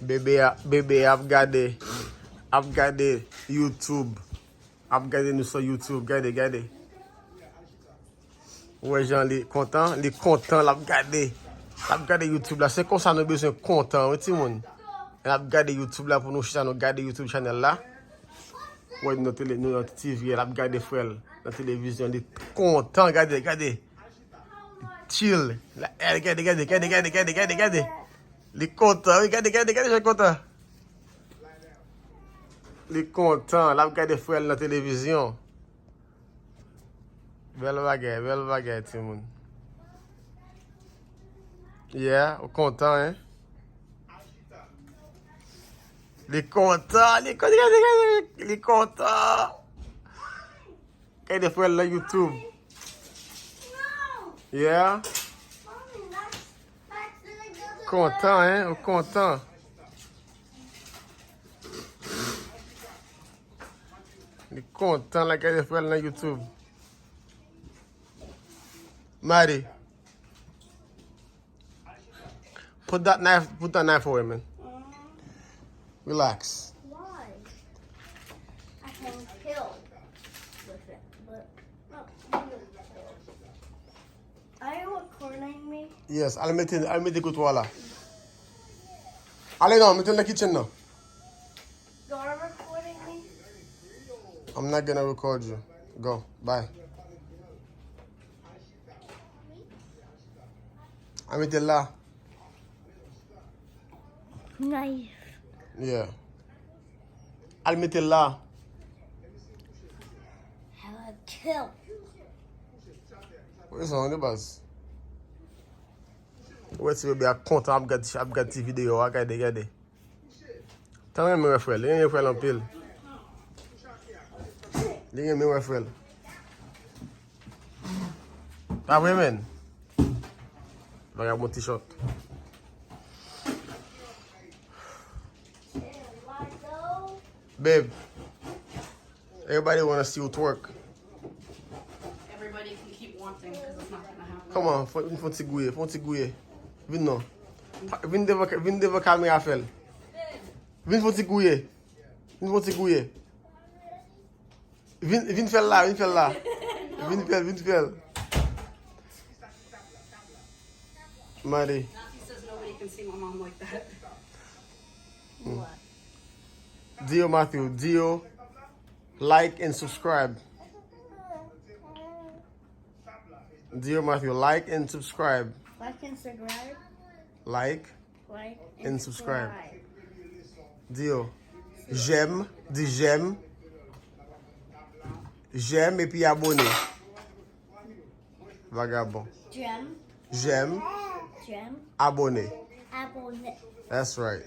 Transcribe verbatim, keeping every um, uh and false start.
Bebe a, bebe ap gade, ap gade YouTube. Ap gade nou sou YouTube. Gade, gade. Ou wè jan li kontan? Li kontan, l ap gade. L ap gade YouTube la. Se konsa nou bezwen kontan, wi, timoun. L ap gade YouTube la pou nou chita, nou gade YouTube channel la. Wè, nou nan tele, nou nan T V, l ap gade frè l nan televizyon. Li kontan, gade, gade. Li chill. La, eh, gade, gade, gade. Li kontan, wi, gade, gade, gade, jan l kontan. Li kontan, l ap gade frè l nan televizyon. Bèl bagay, bèl bagay, timoun. Yeah, ou kontan, hein? Li kontan, li kontan, li kontan. Gade frè l nan YouTube. Yeah. Kontan, hein? Ou kontan. Li kontan, l ap gade frè l nan YouTube. Mari. Put that knife, put that knife away, man. Relax. Why? I can kill with it, but not really kill. Are you recording me? Yes, al mete, al mete koutwa la. Ale non, mete l nan kitchen nan. You're recording me? I'm not gonna record you. Go, bye. Al mete l la. Knife. Yeah. Al mete l la. I will kill. Wi, sa yon de baz. Ou wè ti bebe a kontan ap gad, ap gad ti videyo a, gade, gade. Tan renmen wè frè l, li renmen frè l anpil. Li renmen wè frè l. Pa vre, menn? Vagabon ti short. Babe, everybody wanna see you twerk. Everybody can keep wanting, 'cause it's not gonna happen. Come on, fò, vin fè yon ti gouye, fè yon ti gouye. Vin non. Pa, vin devan, vin devan kamera fè l. Vin fè yon ti gouye. Vin fè yon ti gouye. Vin, vin fè l la, vin fè l la. Vin fè l, vin fè l. Mande. Not he says nobody can see my mom like that. Di yo, Matthew, di yo, like and subscribe. Di yo, Matthew, like and subscribe. Like and subscribe. Like. Like and subscribe. Di yo, j'aime, di j'aime. J'aime epi abone. Vagabon. J'aime. J'aime. J'aime. Abone. Abone. That's right.